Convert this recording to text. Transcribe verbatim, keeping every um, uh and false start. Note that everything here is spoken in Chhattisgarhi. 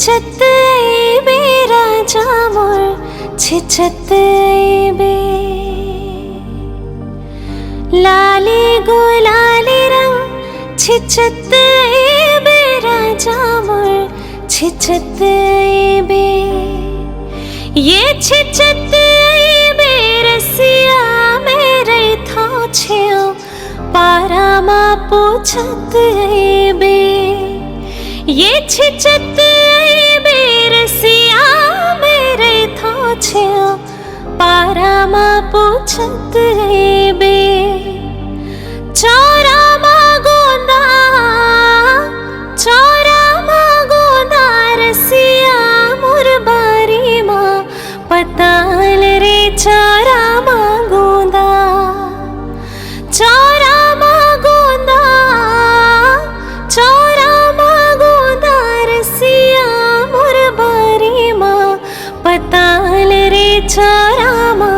छिचत अइबे राजा मोर, छिचत अइबे। लाली गुलाली रंग छिचत अइबे राजा मोर, छिचत अइबे। ये छिचत अइबे रसिया, मैं रहिथौं छेव पारा मा पूछत अइबे। ये छिचत अइबे रसिया, मैं रहिथौं छेव पारा मा पूछत अइबे। चौरा मा गोंदा, चौरा मा गोंदा रसिया मोर बारी मा पताल रे। चौरा मा गोंदा, चौरा मा गोंदा, चौरा मा गोंदा रसिया मोर बारी मा पताल रे। चौरा मा